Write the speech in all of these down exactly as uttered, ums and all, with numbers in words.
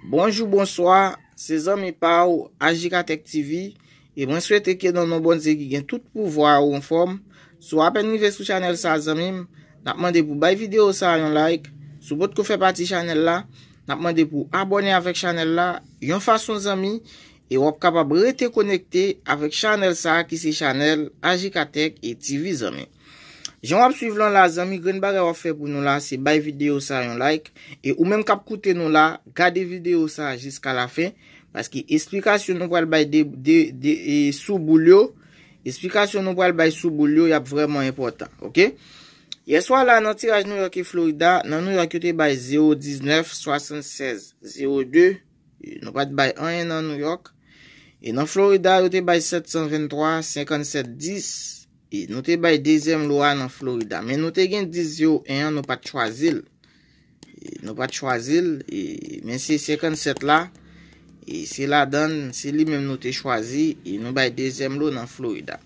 Bonjou, bonswa, se zanmi pa w, Ajikatèk T V, e mwen swete ke nan non Bondye ki gen tout pouvwa ou anfòm. Si w apèn rive sou chanèl sa, zanmi m, n ap mande pou bay videyo sa yon like. Si w potko fè pati chanèl la, n ap mande pou abòne avèk chanèl la, yon fason zanmi, e w ap kapab rete konekte avèk chanèl sa ki se chanèl Ajikatèk e T V, zanmi. Jan w ap swiv lan la, zanmi, grenn bagay w ap fè pou nou la, se bay videyo sa yon like. E ou menm k ap koute nou la, gade videyo sa jiska lafen, paske esplikasyon nou pral bay de, de, de, e, sou boul yo, esplikasyon nou pral bay sou boul yo, y ap vrèman enpòtan, oke? Yèswa la, nan tiraj New York e Florida, nan New York yo te bay zewo diznèf, swasannsèz, zewo de, e nou pa t bay anyen nan New York. E nan Florida, yo te bay sèt san venntwa, senkannsèt dis. E nou te bay dezyèm lo a nan Florida. Men nou te gen dis zewo en an, nou pa t chwazi l. E nou pa t chwazi l. E, men se senkannsèt la. E se ladan l, se li menm nou te chwazi. E nou bay dezyèm lo nan Florida.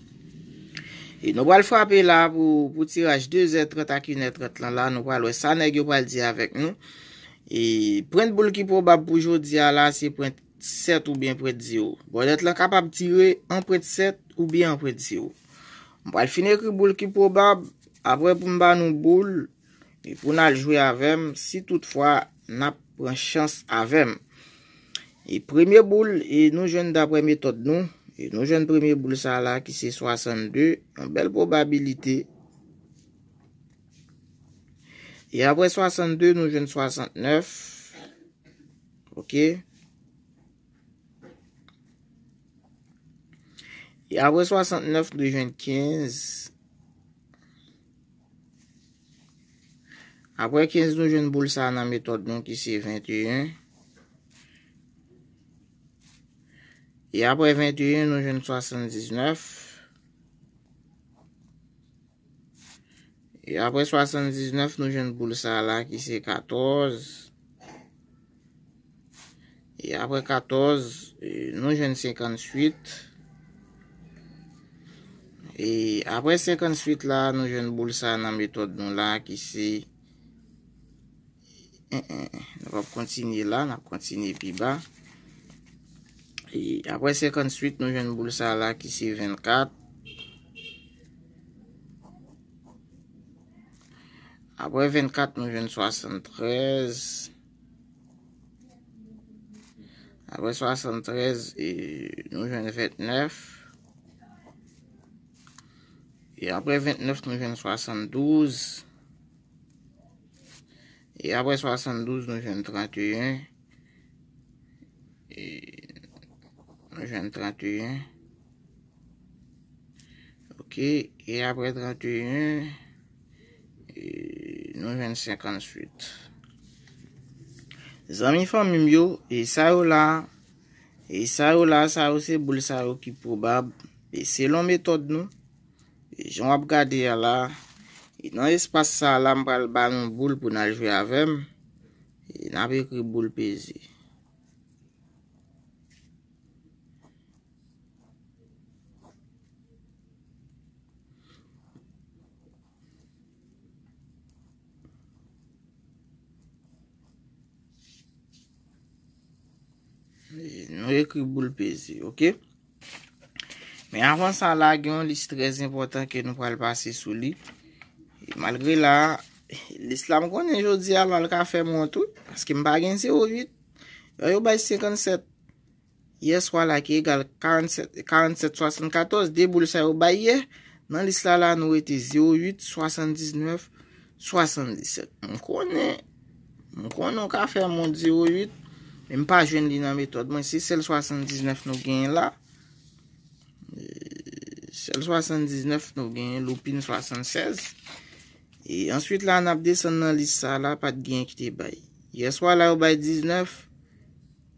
E nou pral frape la pou, pou tiraj de zè trant ak inè trant lan la. Nou pral wè sa nèg yo pral di avèk nou. E pwent boul ki pwobab pou jodi a la, se pwent sèt oubyen pwent zewo. Bòlèt lan kapab tire an pwent sèt oubyen an pwent zewo. M pral fin ekri boul ki pwobab, apre pou m ba nou boul, e pou n al jwe avè m, si toutfwa n ap pran chans avè m. E premye boul, e nou jwenn daprè metòd nou, e nou jwenn premye boul sa la ki se swasannde, yon bèl pwobabilite. E apre swasannde, nou jwenn swasantnèf. Oke. E apre swasantnèf, nou jwenn kenz. Apre kenz, nou jwenn boul sa nan metòd nou ki se venteyen. E apre venteyen, nou jwenn swasanndiznèf. E apre swasanndiznèf, nou jwenn boul sa la ki se katòz. E apre katòz, e, nou jwenn senkantuit. E apre senkantuit la, nou jwenn boul sa nan metòd nou la ki se, en, en, en. Nou p ap kontinye la, n ap kontinye pi ba. E apre senkantuit, nou jwenn boul sa la ki se vennkat. Apre vennkat, nou jwenn swasantrèz. Apre swasantrèz, e, nou jwenn ventnèf. E apre ventnèf, nou jwenn swasanndouz. E apre swasanndouz, nou jwenn tranteyen. E nou jwenn tranteyen. Oke, e apre tranteyen, e nou jwenn senkantuit. Zanmi fanmi m yo, e sa yo la, e sa yo la, sa yo se boul sa yo ki pwobab. E selon metòd nou, e jan w ap gade a la, e nan espas sa la, m pral ba nou boul pou n al jwe avè m. E n ap ekri boul peze. Nou ekri boul peze, oke? Men avan sa la, gen yon lis trè enpòtan ke nou pral pase sou li. E malgre la, lis la m konnen jodi a la, l ka fè m wont wi, paske m pa gen zewo uit. Yo, yo bay senkannsèt yè swa la ki egal karannsèt, karannsèt swasannkatòz, de boul sa yo bay yè. Nan lis la la, nou rete zewo uit, swasanndiznèf, swasanndisèt. M konnen, m konnen w ka fè m wont zewo uit, men m pa jwenn li nan metòd mwen. Se sèl swasanndiznèf nou genyen la. E, sèl swasanndiznèf nou genyen, loupin swasannsèz. E answit la, n ap desann nan lis sa la, pa t genyen ki te bay. Yè swa la, yo bay diznèf,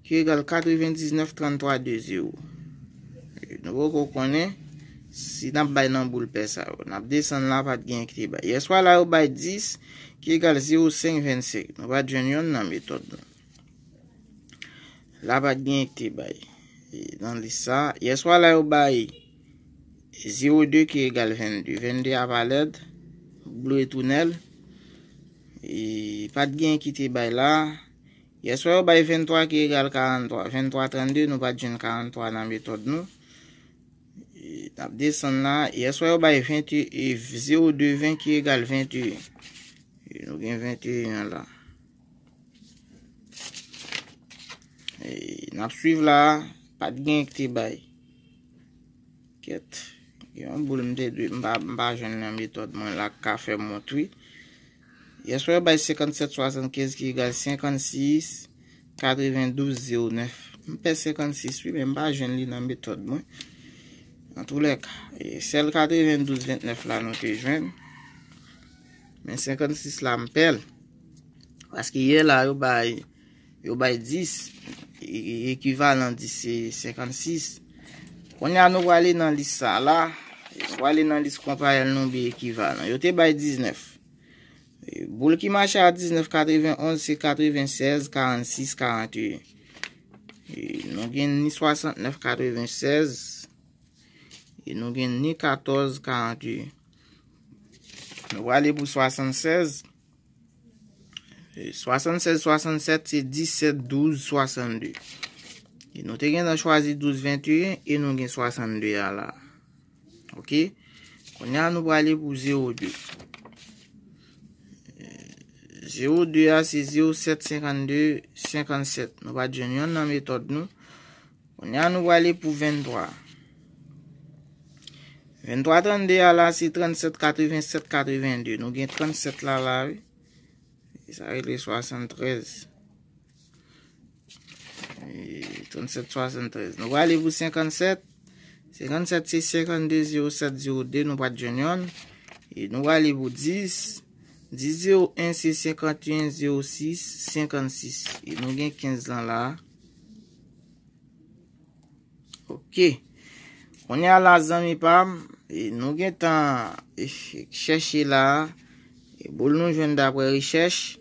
ki egal katrevendiznèf, tranntwa, de zewo. E nou poko konnen si n ap bay nan boul pè sa yo. N ap desann la, pa t genyen ki te bay. Yè swa la, yo bay dis, ki egal zewo senk, vennsenk. Nou pa t jwenn yonn nan metòd nou. La pa t genyen ki te bay. E nan lis sa, yè swa la yo bay zewo de ki egal vennde. Vennde a pa lèd. Blou e tou nèl. E pa t genyen ki te bay la. Yèswa yo bay venntwa ki egal karanntwa. Venntwa trannde, nou pa t jwenn karanntwa nan metòd nou. E, n ap desann la. Yèswa yo bay ven, e, zewo de ven ki egal venteyen. E, nou gen venteyen la. E, n ap swiv la, pa t gen ki te bay. Kèt. Gen yon boul m te dwe, m pa, m pa jwenn nan metòd mwen la k ka fè m wont wi. Yèswa yo bay senkannsèt swasannkenz ki egal senkannsis katrevendouz zewo nèf. M pè senkannsis wi, men m pa jwenn li nan metòd mwen. Antoulèka, e, sèl katrevendouz ventnèf la nou te jwenn. Men senkannsis la m pè l. Paske yè la yo bay, yo bay dis, e, e, ekivalan dis se senkannsis. Kounye a nou prale nan lis sa la, nou prale nan lis konparèl nou byen ekivalan. Yo te bay diznèf. E, boul ki mache a diznèf katrevenonz se katrevennsèz karannsis karanteyen. E, nou gen ni swasantnèf katrevensèz, e nou gen ni katòz karanteyen. Nou prale pou swasannsèz. E, swasannsèz swasannsèt se disèt douz swasannde. E nou te gentan chwazi douz venteyen e nou gen swasannde a la. Oke? Kounye a nou prale pou zewo de. E, zewo de a se zewo sèt senkanndde senkannsèt. Nou pa t jwenn yonn nan metòd nou. Kounye a nou prale pou venntwa. Venntwa trannde a la se trannsèt katrevensèt katrevende. Nou gen trannsèt la la wi. E sa rele swasanntrèz. E, trannsèt swasanntrèz. Nou prale pou senkannsèt. Senkannsèt se senkannde zewo sèt zewo de, nou pa t jwenn yonn. E nou prale pou dis. Dis zewo en se senkanteyen zewo sis senkannsis. E nou gen kenz lan la. Oke. Kounye a la, zanmi pa m, e nou gentan, e, chèche la, e boul nou jwenn daprè rechèch.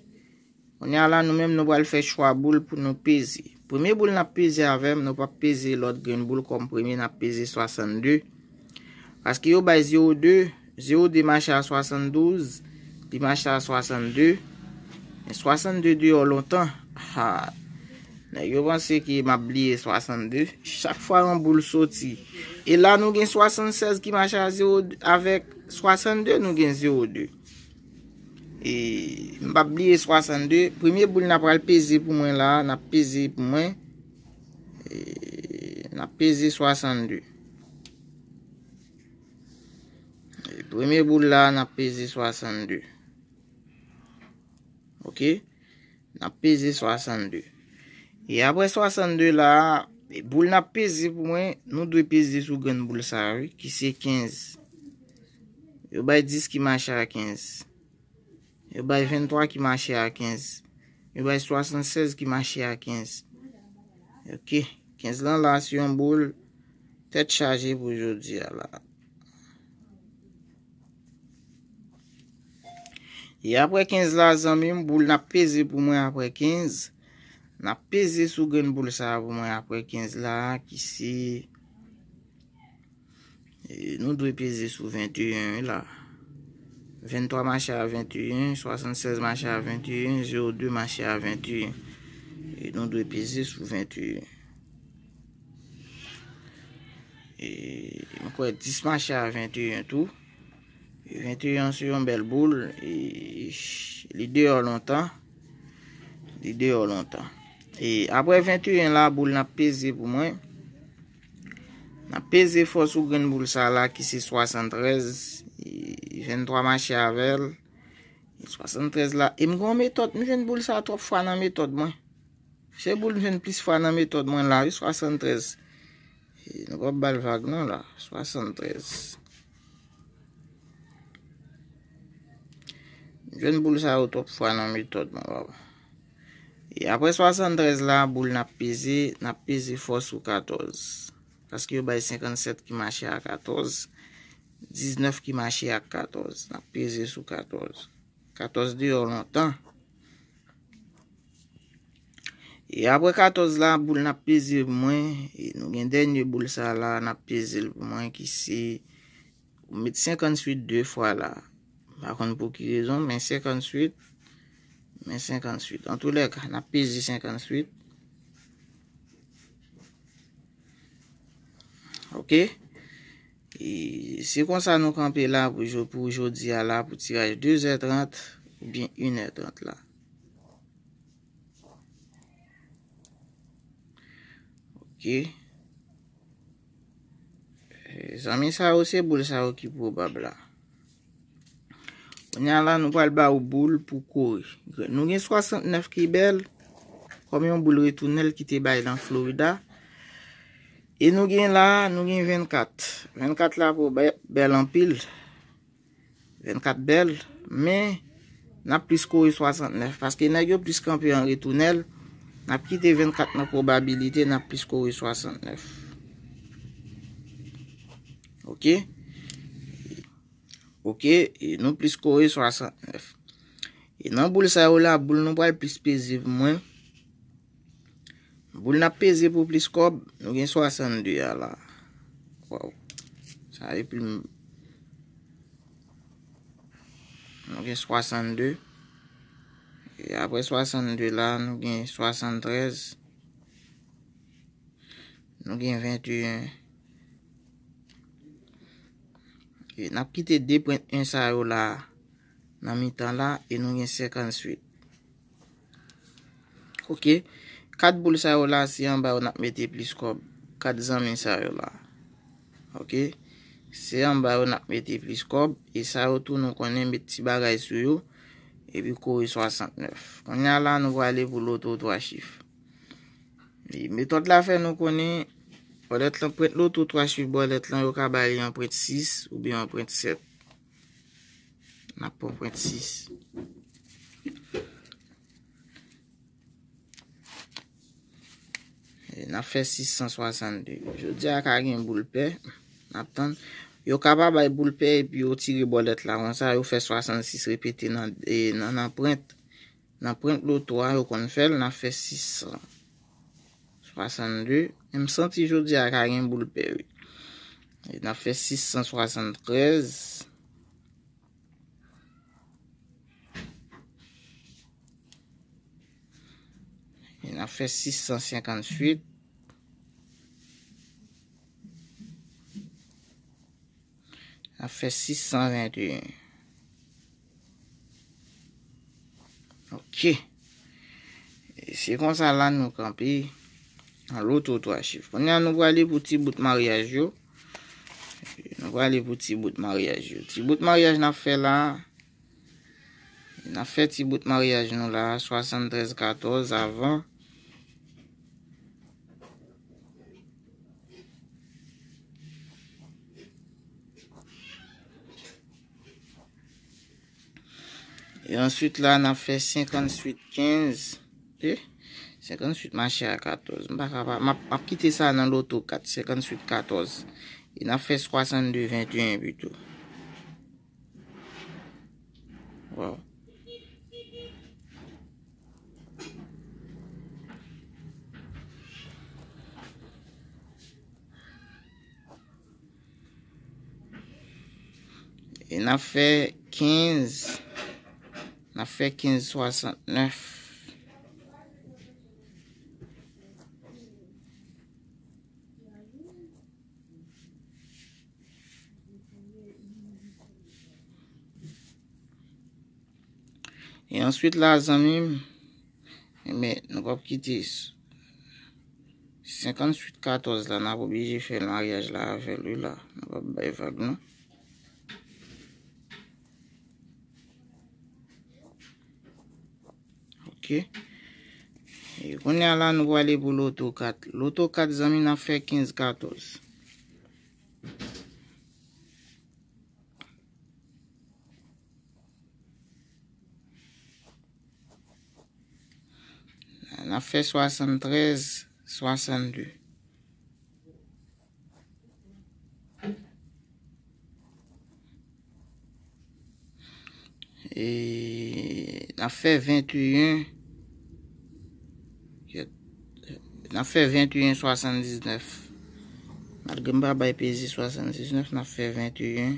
Kounye a la, nou menm, nou pral fè chwa boul pou nou peze. Premye boul n ap peze avè m, nou p ap peze lòt grenn boul kòm premye, n ap peze swasannde. Paske yo bay zewo de, zewo de mache a swasanndouz, li mache a swasannde. Men swasannde deyò lontan. Ha! Nèg yo panse ke m ap bliye swasannde. Chak fwa yon boul soti. E la nou gen swasannsèz ki mache a zewo avèk swasannde, nou gen zewo de. E m p ap bliye swasannde. Premye boul n ap pral peze pou mwen la, n ap peze pou mwen. E n ap peze swasannde. E premye boul la, n ap peze swasannde. Oke? N ap peze swasannde. E apre swasannde la, e boul n ap peze pou mwen, nou dwe peze sou grenn boul sa a, wi, ki se kenz. Yo bay dis ki mache a kenz. Yo bay venntwa ki mache a kenz. Yo bay swasannsèz ki mache a kenz. Oke. Kenz lan la se yon boul tèt chaje pou jodi a la. E apre kenz la, zanmi m, boul n ap peze pou mwen apre kenz. N ap peze sou grenn boul sa a pou mwen apre kenz la, ki se, e, nou dwe peze sou venteyen wi la. Venntwa mache a venteyen, swasannsèz mache a venteyen, zewo de mache a venteyen. E nou dwe peze sou venteyen. E, m kwè dis mache a venteyen tou. E venteyen se yon bèl boul. E, li deyò lontan. Li deyò lontan. E apre venteyen la, boul n ap peze pou mwen. N ap peze fò sou grenn boul sa la ki se swasantrèz. E venntwa mache avè l. E swasantrèz la. E m gen yon metòd, m jwenn boul sa twòp fwa nan metòd mwen. Se boul m jwenn plis fwa nan metòd mwen la, wi, swasantrèz. E nou p ap ba l vag non la, swasantrèz. M jwenn boul sa yo twòp fwa nan metòd mwen, papa. E apre swasantrèz la, boul n ap peze, n ap peze fò sou katòz. Paske yo bay senkannsèt ki mache a katòz, diznèf ki mache ak katòz. N ap peze sou katòz. Katòz deyò lontan. E apre katòz la, boul n ap peze pou mwen. E nou gen dènye boul sa la, n ap peze l pou mwen, ki se, ou met senkantuit de fwa la. M pa konn pou ki rezon, men senkantuit, Men senkanntuit. Antoulèka, n ap peze senkanntuit. Ok. E se konsa nou kanpe la pou, jo- pou jodi a la, pou tiraj de zè trant oubyen inè trant la. Ok. E, zanmi sa yo, se boul sa yo ki pwobab la. Kounye a la, nou pral ba ou boul pou kore. Nou gen swasantnèf ki bèl, kòm yon boul retounèl ki te bay nan Florida. E nou gen la, nou gen vennkat. Vennkat la pou bè- bèl anpil. Vennkat bèl, men n ap plis kore swasantnèf, paske nèg yo plis kanpe an retounèl. N ap kite vennkat nan pwobabilite, n ap plis kore swasantnèf. Ok? Ok, e nou plis kore swasantnèf. E nan boul sa yo la, boul nou pral plis peze pou mwen. Boul n ap peze pou plis kòb, nou gen swasannde a la. Waw. Sa e pli m- Nou gen swasannde. E apre swasannde la, nou gen swasanntrèz. Nou gen venteyen. E n ap kite de pwent en sa yo la nan mitan la, e nou gen senkanntuit. Ok. Kat boul sa yo la, se anba yo n ap mete plis kòb. Kat zanmi sa yo la. Ok. Se anba yo n ap mete plis kòb. E sa yo tou nou konnen met ti bagay sou yo. Epi kore swasantnèf. Kounye a la, nou prale pou loto twa chif. E metòd la fè nou konnen, bòlèt lan, pwent loto twa chif bòlèt lan, yo ka ba li yon pwent sis oubyen yon pwent sèt. N ap pran pwent sis. E n ap fè sis san swasannde. Jodi a ka gen boul pè. N ap tann. Yo ka pa bay boul pè epi yo tire bòlèt la konsa, yo fè swasannsis repete nan, e, nan, nan pwent. Nan pwent loto a, yo konn fè l, n ap fè sis san swasannde. Men m santi jodi a ka gen boul pè, wi. E n ap fè sis san swasanntrèz. E n ap fè sis san senkanntuit. N ap fè sis san venteyen. Ok. E se konsa la nou kanpe nan loto twa chif. Kounye a nou prale pou ti bout maryaj yo. Nou prale pou ti bout maryaj yo. Ti bout maryaj n ap fè la. N ap fè ti bout maryaj nou la, swasanntrèz katòz avan. E answit la, n ap fè senkanntuit kenz. E, senkanntuit mache a katòz. M pa ka pa, m ap, m ap kite sa nan loto kat, senkanntuit katòz. E n ap fè swasannde venteyen pito. Waw. E n ap fè kenz, n ap fè kenz swasantnèf. E answit la, zanmi m, enben, nou p ap kite s- senkanntuit katòz la, n ap oblije fè maryaj la avè l, wi la. Nou p ap bay vag, non. Ok. E kounye a la, nou prale pou loto kat. Loto kat, zanmi, n ap fè kenz katòz. N ap fè swasanntrèz swasannde. E n ap fè venteyen. N ap fè venteyen swasanndiznèf. Malgre m pa bay peze swasanndiznèf, n ap fè venteyen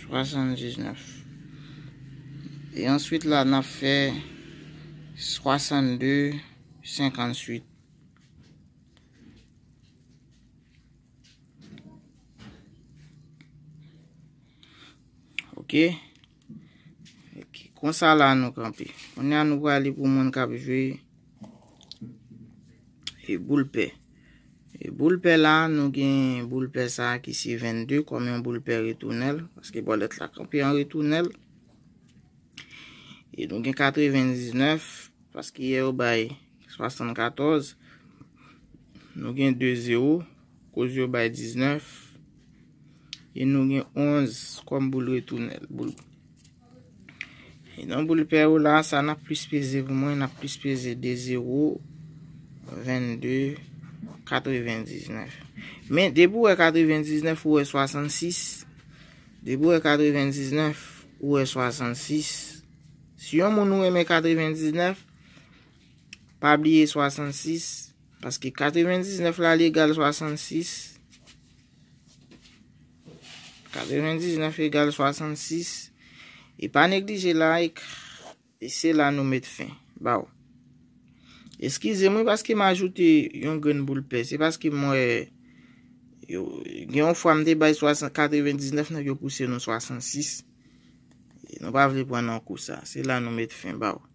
swasanndiznèf. E answit la, n ap fè swasannde senkantuit. Ok. Ok. Konsa la nou kanpe. Kounye a nou prale pou moun k ap jwe e boul pè. E boul pè la, nou gen boul pè sa a ki se vennde kòm yon boul pè retounèl, paske bòlèt la kanpe an retounèl. E nou gen katrevendiznèf, paske yè yo bay swasannkatòz. Nou gen de zewo, koz yo bay diznèf. E nou gen onz kòm boul retounèl. Boul. E nan boul pè yo la, sa n ap plis peze pou mwen, n ap plis peze de zewo, vennde, katrevendiznèf. Men, depi w wè katrevendiznèf, ou wè swasannsis. Depi w wè katrevendiznèf, ou wè swasannsis. Si yon moun ou renmen katrevendiznèf, pa bliye swasannsis, paske katrevendiznèf la li egal swasannsis. Katrevendiznèf egal swasannsis. E pa neglije like. E se la nou met fen ba w. Eskize m wi paske m ajoute yon grenn boul pè. Se paske m wè yo, gen yon fwa m te bay swasann, katrevendiznèf, nèg yo pouse nou swasannsis. E nou pa vle pran nan kou sa. Se la nou met fen ba w.